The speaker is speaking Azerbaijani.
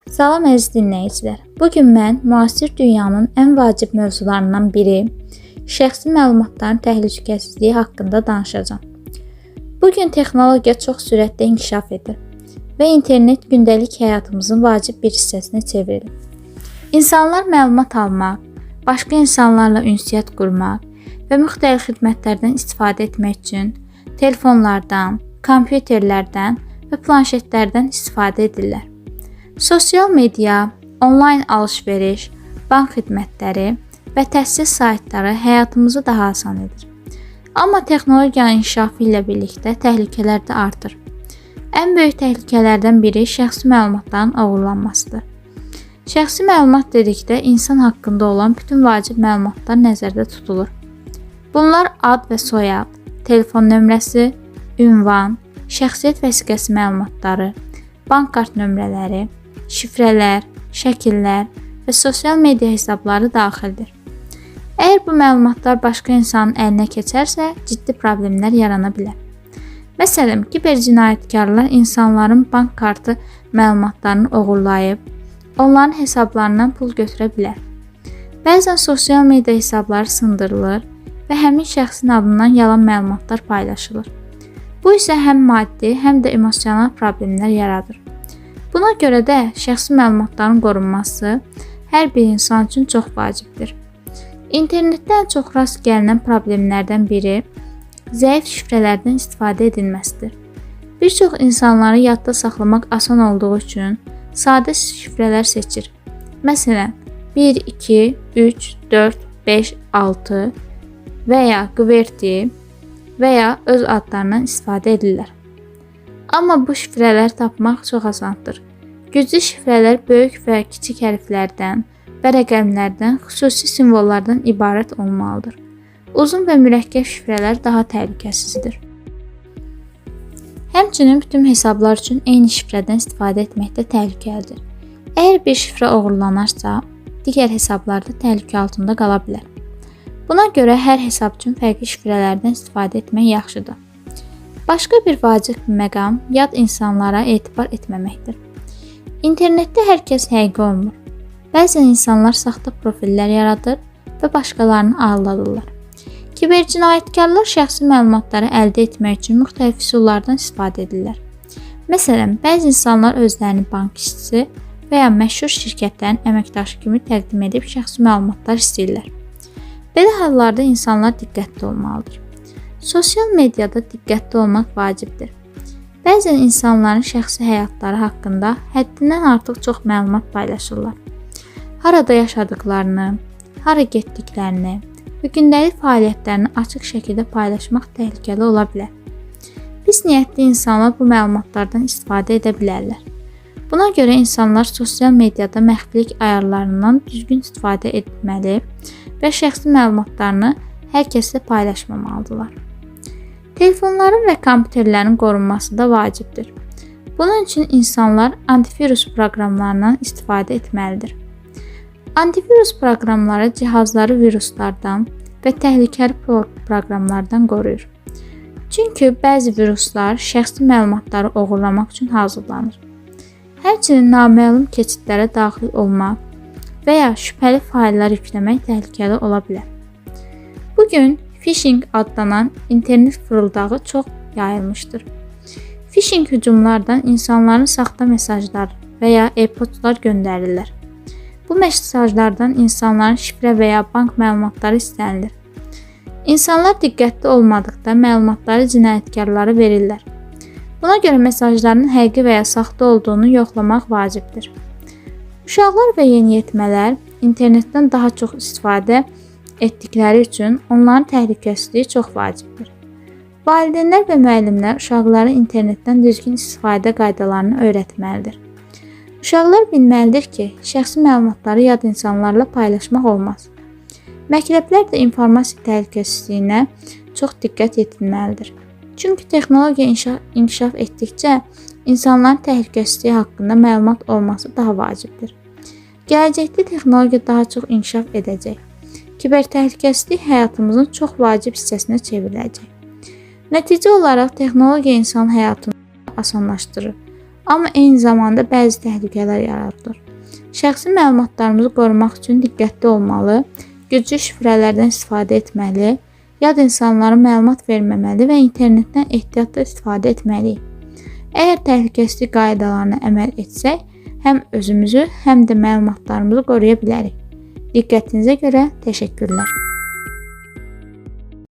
Salam əziz dinləyicilər. Bu gün mən müasir dünyanın ən vacib mövzularından biri şəxsi məlumatların təhlükəsizliyi haqqında danışacağam. Bu gün texnologiya çox sürətlə inkişaf edir və internet gündəlik həyatımızın vacib bir hissəsinə çevrilir. İnsanlar məlumat almaq, başqa insanlarla ünsiyyət qurmaq və müxtəlif xidmətlərdən istifadə etmək üçün telefonlardan, kompüterlərdən və planşetlərdən istifadə edirlər. Sosial media, onlayn alış-veriş, bank xidmətləri və təhsil saytları həyatımızı daha asan edir. Amma texnologiyanın inkişafı ilə birlikdə təhlükələr də artır. Ən böyük təhlükələrdən biri şəxsi məlumatların oğurlanmasıdır. Şəxsi məlumat dedikdə insan haqqında olan bütün vacib məlumatlar nəzərdə tutulur. Bunlar ad və soyad, telefon nömrəsi, ünvan, şəxsiyyət vəsiqəsi məlumatları, bank kart nömrələri, şifrələr, şəkillər və sosial media hesabları daxildir. Əgər bu məlumatlar başqa insanın əlinə keçərsə, ciddi problemlər yarana bilər. Məsələn, kiber cinayətkarlar insanların bank kartı məlumatlarını oğurlayıb, onların hesablarından pul götürə bilər. Bəzən sosial media hesabları sındırılır və həmin şəxsin adından yalan məlumatlar paylaşılır. Bu isə həm maddi, həm də emosional problemlər yaradır. Buna görə də şəxsi məlumatların qorunması hər bir insan üçün çox vacibdir. İnternetdə ən çox rast gəlinən problemlərdən biri zəif şifrələrdən istifadə edilməsidir. Bir çox insanları yadda saxlamaq asan olduğu üçün sadə şifrələr seçir. Məsələn, 1 2 3 4 5 6 və ya QWERTY və ya öz adlarından istifadə edirlər. Amma bu şifrələri tapmaq çox asandır. Güclü şifrələr böyük və kiçik hərflərdən və rəqəmlərdən, xüsusi simvollardan ibarət olmalıdır. Uzun və mürəkkəb şifrələr daha təhlükəsizdir. Həmçinin bütün hesablar üçün eyni şifrədən istifadə etmək də təhlükəlidir. Əgər bir şifrə oğurlanarsa, digər hesablar da təhlükə altında qala bilər. Buna görə hər hesab üçün fərqli şifrələrdən istifadə etmək yaxşıdır. Başqa bir vacib məqam yad insanlara etibar etməməkdir. İnternetdə hər kəs həqiqi olmur. Bəzən insanlar saxta profillər yaradır və başqalarını aldadırlar. Kiber cinayətkarlar şəxsi məlumatları əldə etmək üçün müxtəlif üsullardan istifadə edirlər. Məsələn, bəzi insanlar özlərini bank işçisi və ya məşhur şirkətlərin əməkdaşı kimi təqdim edib şəxsi məlumatlar istəyirlər. Belə hallarda insanlar diqqətli olmalıdır. Sosial mediada diqqətli olmaq vacibdir. Bəzən insanların şəxsi həyatları haqqında həddindən artıq çox məlumat paylaşırlar. Harada yaşadıklarını, hara getdiklərini və gündəlik fəaliyyətlərini açıq şəkildə paylaşmaq təhlükəli ola bilər. Pis niyyətli insanlar bu məlumatlardan istifadə edə bilərlər. Buna görə insanlar sosial mediada məxfilik ayarlarından düzgün istifadə etməli və şəxsi məlumatlarını hər kəslə paylaşmamalıdırlar. Telefonların və kompüterlərin qorunması da vacibdir. Bunun üçün insanlar antivirus proqramlarından istifadə etməlidir. Antivirus proqramları cihazları viruslardan və təhlükəli proqramlardan qoruyur. Çünki bəzi viruslar şəxsi məlumatları oğurlamaq üçün hazırlanır. Həmçinin naməlum keçidlərə daxil olmaq və ya şübhəli fayllar yükləmək təhlükəli ola bilər. Bu gün phishing adlanan internet fırıldağı çox yayılmışdır. Phishing hücumlardan insanların saxta mesajlar və ya e-postlar göndərirlər. Bu mesajlardan insanların şifrə və ya bank məlumatları istənilir. İnsanlar diqqətli olmadıqda məlumatları cinayətkarlara verirlər. Buna görə mesajların həqiqi və ya saxta olduğunu yoxlamaq vacibdir. Uşaqlar və yeniyetmələr internetdən daha çox istifadə etdikləri üçün onların təhlükəsizliyi çox vacibdir. Valideynlər və müəllimlər uşaqlara internetdən düzgün istifadə qaydalarını öyrətməlidir. Uşaqlar bilməlidir ki, şəxsi məlumatları yad insanlarla paylaşmaq olmaz. Məktəblər də informasiya təhlükəsizliyinə çox diqqət yetirməlidir. Çünki texnologiya inkişaf etdikcə insanların təhlükəsizliyi haqqında məlumat olması daha vacibdir. Gələcəkdə texnologiya daha çox inkişaf edəcək. Kiber təhlükəsizlik həyatımızın çox vacib hissəsinə çevriləcək. Nəticə olaraq texnologiya insan həyatını asanlaşdırır. Amma eyni zamanda bəzi təhlükələr yaradır. Şəxsi məlumatlarımızı qorumaq üçün diqqətli olmalı, güclü şifrələrdən istifadə etməli, yad insanlara məlumat verməməli və internetdən ehtiyatla istifadə etməliyik. Əgər təhlükəsizlik qaydalarına əməl etsək, həm özümüzü, həm də məlumatlarımızı qoruya bilərik. Diqqətinizə görə təşəkkürlər.